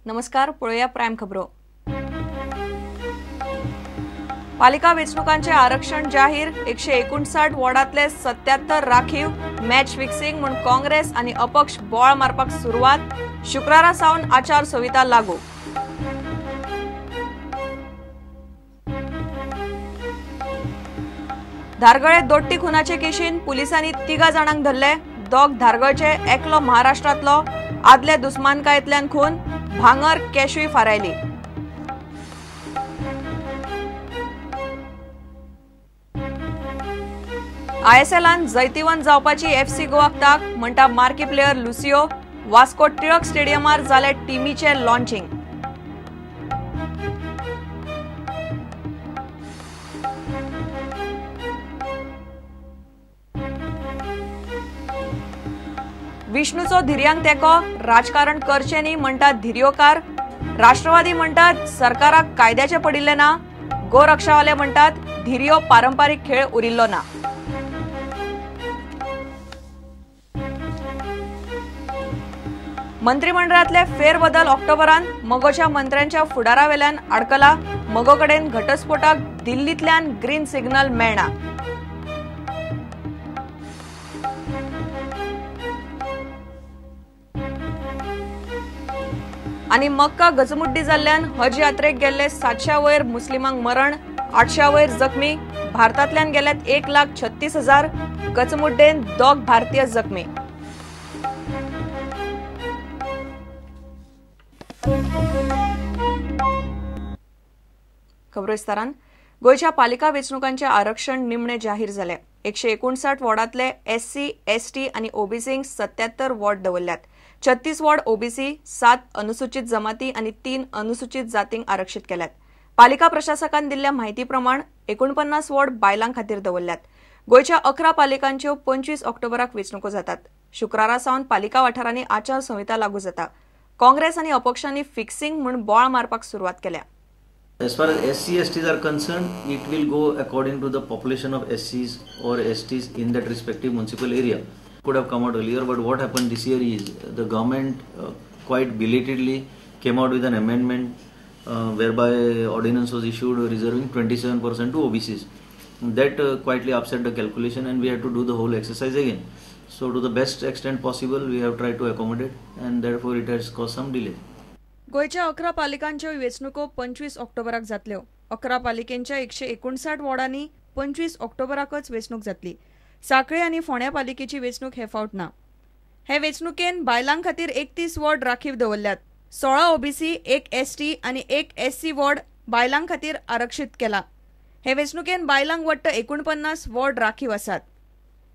नमस्कार, पळोवया प्रायम खबरो. पालिका वेंचणुकांचे आरक्षण जाहीर. 159 वॉर्डांतले 77 राखीव. मॅच फिक्सिंग म्हूण काँग्रेस आनी अपक्ष बोळ मारपाक सुरवात. शुक्रारा सावन आचार संहिता लागू. धारगळे दोट्टी खुनाचे केशीन पुलिसांनी 3 जाणांक धरले. 2 धारगळचे, एकलो महाराष्ट्रांतलो. आदले दुस्मानकायेंतल्यान खून. भांगर कॅशूय फारायली. आयएसएलान जैतिवंत जावपाची एफसी गोवाक ताक म्हणटा marquee player Lucio. Vasco Tilak स्टेडियमार जाले टिमीचे लॉन्चिंग. विष्णूचो धिरयांक तेंको. राजकारण करचें न्ही म्हणटा धिरयोकार. राष्ट्रवादी म्हणटात सरकाराक कायद्याचें पडिल्लें ना. गोरक्षावाले म्हणटात धिरयो पारंपारीक खेळ उरिल्लो ना. मंत्रिमंडळातले फेरबदल ऑक्टोबरान. मगोच्या मंत्र्यांच्या फुडारावेल्यान आडकला. मगो कडेन घटस्फोटाक दिल्लींतल्यान ग्रीन सिग्नल मेळना. आनी मक्का गजमुड्डी जाल्ल्यान हज यात्रेक गेल्ले 700 वयर मुस्लिमांक मरण, 800 वयर जखमी. भारतांतल्यान गेल्यात 1,36,000. गचमुड्डेन 2 भारतीय जखमी. खबरो विस्तारान. गोंयच्या पालिका वेंचणुकांचे आरक्षण निमणे जाहीर जाले. 159 वॉर्डांतले एससी, एसटी आनी ओबीसींक 77 वॉर्ड दवरल्यात. 36 वॉर्ड ओबीसी, 7 अनुसूचित जमाती आनी 3 अनुसूचित जातींक आरक्षित केल्यात. पालिका प्रशासकान दिल्ल्या म्हायती प्रमाण 49 वॉर्ड बायलां खातीर दवरल्यात. गोंयच्या 11 पालिकांच्यो 25 ऑक्टोबराक वेंचणुको जातात. शुक्रारा सावन पालिका वाठारांनी आचार संहिता लागू जाता. काँग्रेस आनी अपक्षांनी फिक्सिंग म्हूण बोळ मारपाक सुरवात केल्या. As far as SC STs are concerned, it will go according to the population of SCs or STs in that respective municipal area. Could have come out earlier, but what happened this year is the government quite belatedly came out with an amendment whereby ordinance was issued reserving 27% to OBCs. That quietly upset the calculation and we had to do the whole exercise again. So to the best extent possible, we have tried to accommodate and therefore it has caused some delay. गोंयच्या 11 पालिकांच्यो वेंचणुको 25 ऑक्टोबराक जातल्यो. 11 पालिकेंच्या 159 वॉर्डांनी 25 ऑक्टोबराकच वेंचणूक जातली. सांखळे आनी फोंड्या पालिकेची वेंचणूक हे फावट ना. हे वेंचणुकेन बायलां खातीर 31 वॉर्ड राखीव दवरल्यात. 16 ओबीसी, 1 एसटी आनी 1 एससी वॉर्ड बायलां खातीर आरक्षीत केला. हे वेंचणुकेन बायलांक वट्ट 49 वॉर्ड राखीव आसात.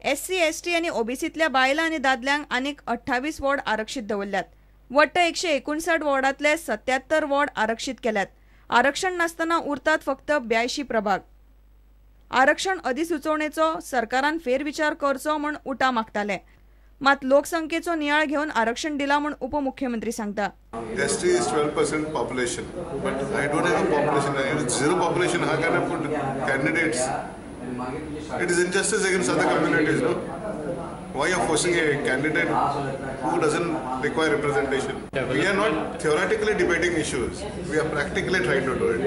एससी, एसटी आनी ओबीसींतल्या बायलां आनी दादल्यांक आनीक 28 वॉर्ड आरक्षीत दवरल्यात. वट्ट 159 वॉर्डांतले 77 वॉर्ड आरक्षीत केल्यात. आरक्षण नासतना उरतात फक्त 82 प्रभाग. आरक्षण अधिसुचोवणेचो सरकारान फेरविचार करचो म्हूण उटा मागताले. मात लोकसंख्येचो नियाळ घेवन आरक्षण दिला म्हूण उपमुख्यमंत्री सांगता. ST is 12% population, but I don't have a population. It is zero population. How can I put candidates? It is injustice against other communities, no? Why you are forcing a candidate who doesn't require representation? We are not theoretically debating issues. We are practically trying to do it.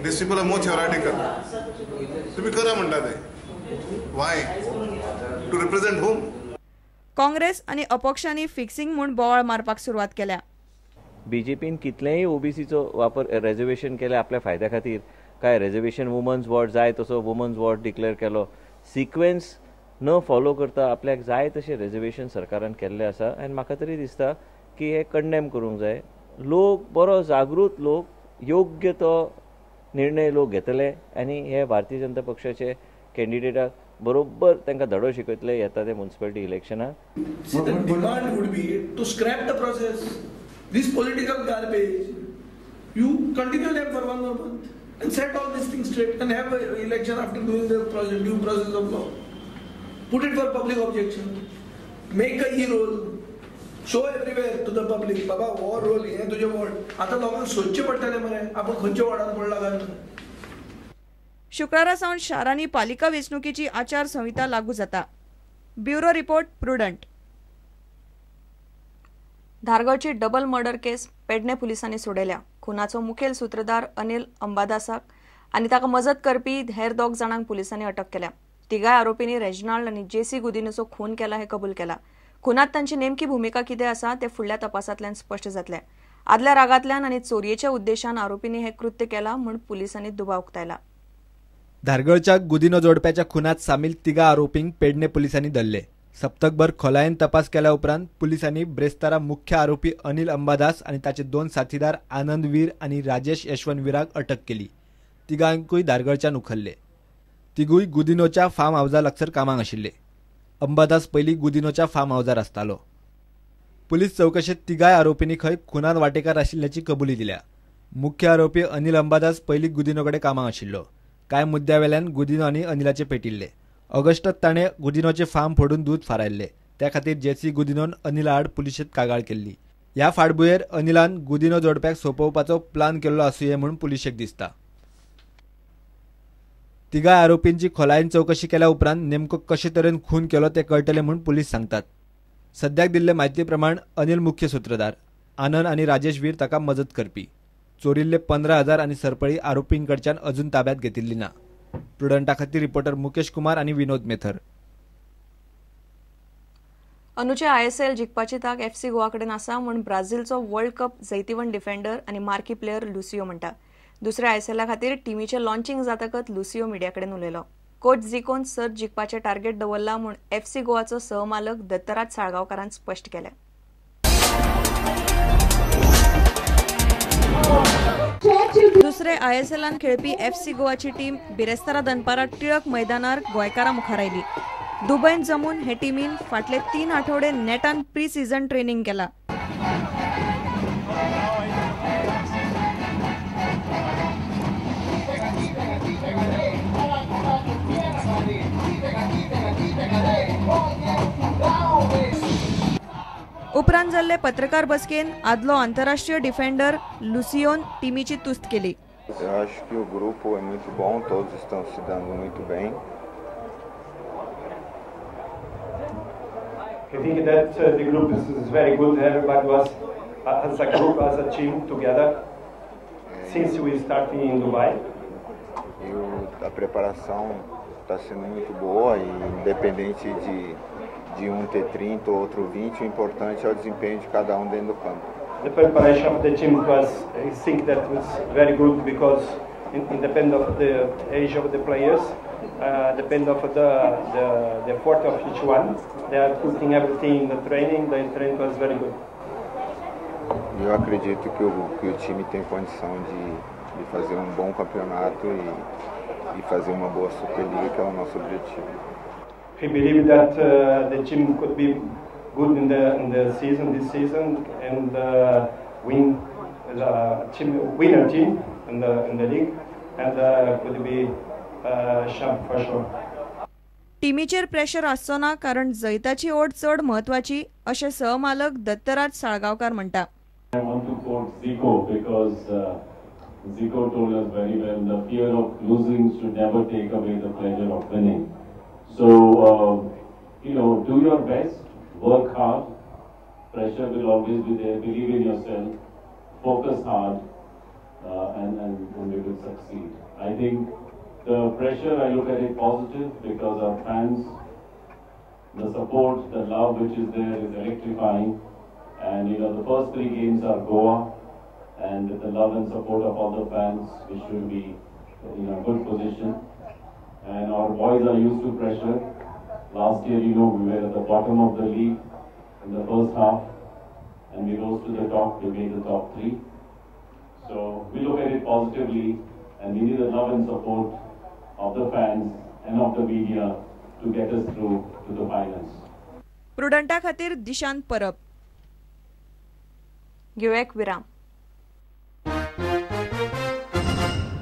These people are more theoretical. तुम्ही करा म्हणता ते. Why? To represent whom? Congress आणि अपक्षांनी fixing म्हूण बोवाळ मारपाक सुरवात केल्या. बीजेपीन कितलेय ओबीसीचो वापर रेजर्वेशन केले आपल्या फायद्या खातीर. काय रेजर्वेशन वुमन्स वॉर्ड जाय तसो वुमन्स वॉर्ड डिक्लेअर केलो. सिक्वेन्स न फॉलो करता आपल्याक जाय तशें रेजर्वेशन सरकारान केल्लें आसा. आनी म्हाका तरी दिसता की हें कंडेम करूंक जाय. लोक बरो जागृत लोक योग्य तो निर्णय लोक घेतले आनी हे भारतीय जनता पक्षाचे कॅन्डिडेटाक बरोबर तांकां धडो शिकयतले येता ते municipality इलेक्शनाक. Demand would be to scrap the process. This political garbage, you continue them for 1 more month and set all these things straight and have an election after doing the process, due process of law. Put it for public objection. Make a e-roll. Show everywhere to the public. Baba, war roll हे तुझे ward. आता लोकांक सोदचें पडटलें मरे आपण खंयच्या वॉर्डान पडला काय. शुक्रारा सावन शारांनी पालिका वेंचणुकेची आचार संहिता लागू जाता. Bureau report, Prudent. धारगळची डबल मर्डर केस पेडणे पुलिसांनी सोडयल्या. खुनाचो मुखेल सूत्रधार अनिल अंबादासाक आनी ताका मजत करपी हेर 2 जाणांक पुलिसांनी अटक केल्या. तिगाय आरोपींनी रेजिनाल्ड आनी जेसी गुदिनोचो खून केला हे कबूल केला. खुनात तांची नेमकी भुमिका कितें आसा ते फुडल्या तपासांतल्यान स्पश्ट जातलें. आदल्या रागांतल्यान आनी चोरयेच्या उद्देशान आरोपींनी हे कृत्य केला म्हूण पुलिसांनी दुबाव उक्तायला. धारगळच्या गुदिनो जोडप्याच्या खुनात सामील 3 आरोपींक पेडणे पुलिसांनी धरले. सप्तकभर खोलायेन तपास केल्या उपरांत पुलिसांनी ब्रेस्तारा मुख्य आरोपी अनिल अंबादास आनी ताचे 2 साथीदार आनंद वीर आनी राजेश यशवंत वीराक अटक केली. तिगांकूय धारगळच्यान उखल्ले. तिगूय गुदिनोच्या फार्म हावजा लागसर कामाक आशिल्ले. अंबादास पयलीं गुदिनोच्या फार्म हावजार आसतालो. पुलीस चवकशेंत तिगाय आरोपींनी खंय खुनात वांटेकार आशिल्ल्याची कबुली दिल्या. मुख्य आरोपी अनिल अंबादास पयलीं गुदिनो कडेन कामाक आशिल्लो. कांय मुद्द्या वेल्यान गुदिनो आनी अनिलाचे पेटिल्ले. ऑगस्टात ताणें गुदिनोचे फार्म फोडून दूद फारायल्ले. त्या खातीर जेसी गुदिनोन अनिला आड पुलिशेंत कागाळ केल्ली. ह्या फाटभुंयेर अनिलान गुदिनो जोडप्याक सोंपोवपाचो प्लान केल्लो आसुये म्हूण पुलिशेक दिसता. तिगाय आरोपींची खोलायेन चवकशी केल्या उपरांत नेमको कशे तरेन खून केलो तें कळटलें म्हूण पुलीस सांगतात. सद्याक दिल्ले म्हायती प्रमाण अनिल मुख्य सूत्रधार, आनंद आनी राजेश वीर ताका मजत करपी. चोरिल्ले 15,000 आनी सरपळी आरोपींकडच्यान अजून ताब्यात घेतिल्ली ना. प्रुडंटा खातीर रिपोर्टर मुकेश कुमार आनी विनोद मेथर. अनुचे ISL जिखपाची ताक FC Goa कडेन आसा म्हूण ब्राझीलचो वर्ल्ड कप जैतिवंत डिफेंडर आनी मार्की प्लेयर लुसियो म्हणटा. दुसऱ्या ISL खातीर टिमीचें लॉन्चिंग जातकच लुसियो मिडिया कडेन उलयलो. कोच जिकोन सर्त जिखपाचें टार्गेट दवरला म्हूण FC गोवाचो सहमालक दत्तराज साळगांवकारान स्पश्ट केलें. दुसरे ISLान खेळपी FC गोवाची टीम बिरेस्तारा दनपारा टिळक मैदानार गोंयकारा मुखार आयली. दुबयंत जमून हे टिमीन फाटले 3 आठवडे नेटान प्री सीझन ट्रेनिंग केला. उपरांत जाल्ले पत्रकार बसकेन आदलो आंतरराष्ट्रीय डिफेंडर लुसियोन टिमीची तुस्त केली. Eu acho que o grupo é muito bom, todos estão se dando muito bem. I think that the group is very good. Everybody was as a group, as a team together since we started in Dubai. E a preparação está sendo muito boa e independente de um ter 30 ou outro 20, o importante é o desempenho de cada um dentro do campo. The preparation of the team was, I think that was very good because independent of the age of the players, depend of the effort of each one, they are putting everything in the training. The training was very good. Eu acredito que o time tem condição de fazer um bom campeonato e fazer uma boa Superliga, que é o nosso objetivo. We believe that the team could be good in the season, this season, and win the team, winner team in the league, and could be champ for sure. टीमीचेर pressure आसचो ना कारण जैताची ओढ चड म्हत्वाची अशें सहमालक दत्तराज साळगांवकार म्हणटा. I want to quote Zico because Zico told us very well, the fear of losing should never take away the pleasure of winning. So, you know, do your best, work hard, pressure will always be there, believe in yourself, focus hard, and we will succeed. I think the pressure, I look at it positive because our fans, the support, the love which is there is electrifying. And you know, the first 3 games are Goa, and with the love and support of all the fans, we should be in a good position. And our boys are used to pressure. Last year, you know, we were at the bottom of the league in the first half, and we rose to the top, we made the top 3. So we look at it positively, and we need the love and support of the fans and of the media to get us through to the finals. प्रुडंटा खातीर दिशांत परब. घेवया एक विराम.